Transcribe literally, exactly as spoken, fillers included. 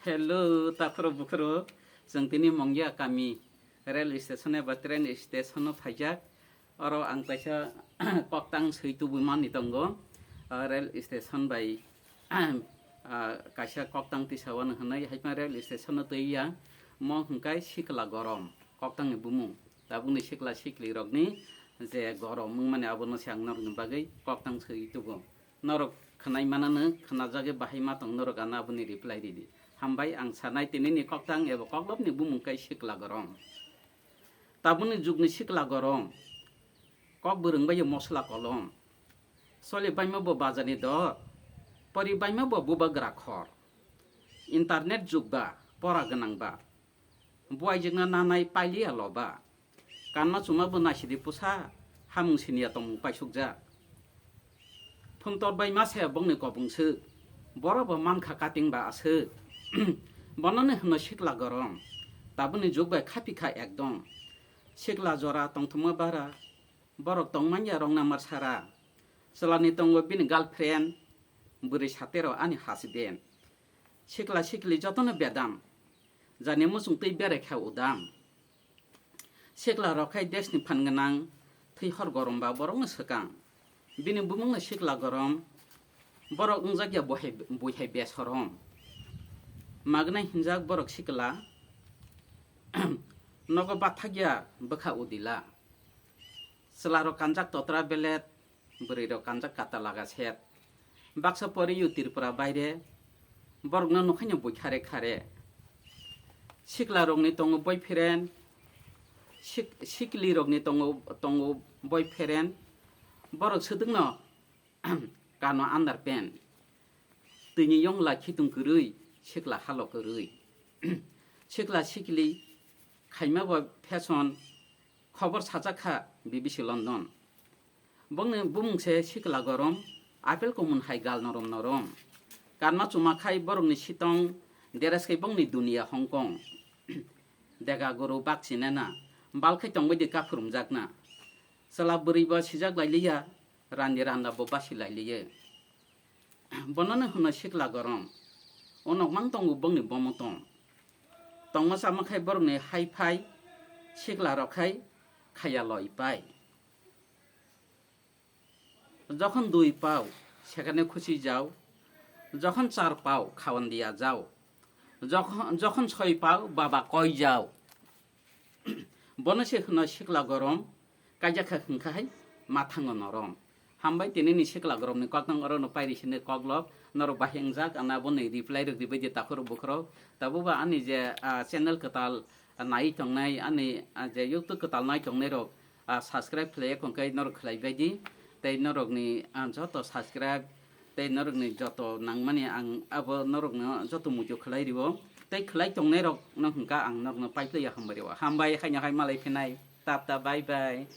Hello, takhurok bukhurok. Chwng tini Mongya kami rail station eba train station o phaijak. Oro ang kaisa koktang swi tubui mani tongo. Ah, rail station bai, ah, kaisa koktang tisa wano hwnwi haikma rail station o twi ya. Mo hwnkhe Sikla Gorom, koktang ni bumung. Tabukni sikla sikli rokni je gorom wngmani abono se ang norokni bagwi koktang swi tubu. Norok khwnai manano, khwnajagwi bahai ma tong, norok ano aboni reply ridi. Hambai ang sanai tinini koktang eba koklopni bumung khe Sikla Gorom. Tabukni jugni Sikla Gorom, kok bwrwng bai mosla kolom. Soli baima bo bajarni dor, pori baima bo bubagra khor. Internet jug ba, pora gwnang ba. Buaijwkno nanai pailiya loba. Kanma chuma bo naisidi pusa, hamung siniya tongmung paisukjak. Phuntor bai mase bongni kobong swk, borok bo mankha kating ba aswk. Bonono hwno Sikla Gorom, tabukni jug bai khapikha ekdom. Sikla jora tongthokma bara, borok tongmanya rok namar sara. Chwlani tongo bini girlfriend, bwrwi satero ani husband. Sikla sikli jotono bedam, jani muchung twi berai kha udam. Sikla rok khai desni phan gwnang, thwi hor gorom ba borokno swkang. Bini bumungno Sikla Gorom, borok wngjak ya buhai, buihai besorom. Magnai hinjak borok sikla, nogo bathak ya bwkha udila. Chwla rok kanjak totra belet, bwrwi rok kanjak kata laga set. Baksa poriyo Tripura baire, borokno nukhaino bui khare khare. Sikla rokni tongo boyfriend, sik-, sikli rokni tongo, tongo boyfriend, borok swdwkno kano underpant. Twini yongla khitung kwrwi, sikla halo kwrwi. Sikla sikli khaima bo fashion, khobor sajak kha B B C London. Bongni bumung se Sikla Gorom, apple kumun hai gal norom norom. Kanma chuma khai borokni sitong, dress khai bongni dunia Hong Kong. Dega guru bak chinena, bal khai tongbai di kaphurumjakna. Chwla bwrwi bo sijak lailiya, randi randa bo basi lailiya. Bonono hwno Sikla Gorom. O nokmang tongo bongni bomo tong. Tongma chama khai borokni hai phai, sikla rok khai khaya loi pai. যখন দুই পাও সেখানে খুশি যাও, যখন চার পাও খাওয়ান দিয়া যাও, যখন, যখন ছয় পাও বাবা কই যাও। Bono se hwno Sikla Gorom, kaijak kha hwnkha hai mathango norom. Hambai tinini Sikla Goromni koktang orono pairi sini koklop, norok bahai wngjak, ana boni reply rok ribai di takhurok bukhurok. Tabukba ani je, ah, channel kwtal nai tongnai, ani, ah, je YouTube kwtal nai tongnai rok, ah, subscribe khlai ya khon khe norok khlai bai di. Tei norokni, ah, joto subscribe tei norokni joto nangmani ang abo norokno joto muitu khlai rio. Tei khlai tongnai rokno hwnkha ang norokno paiplaiya hambai rio. Hambai haino hai malai phinai. Tata, bye bye.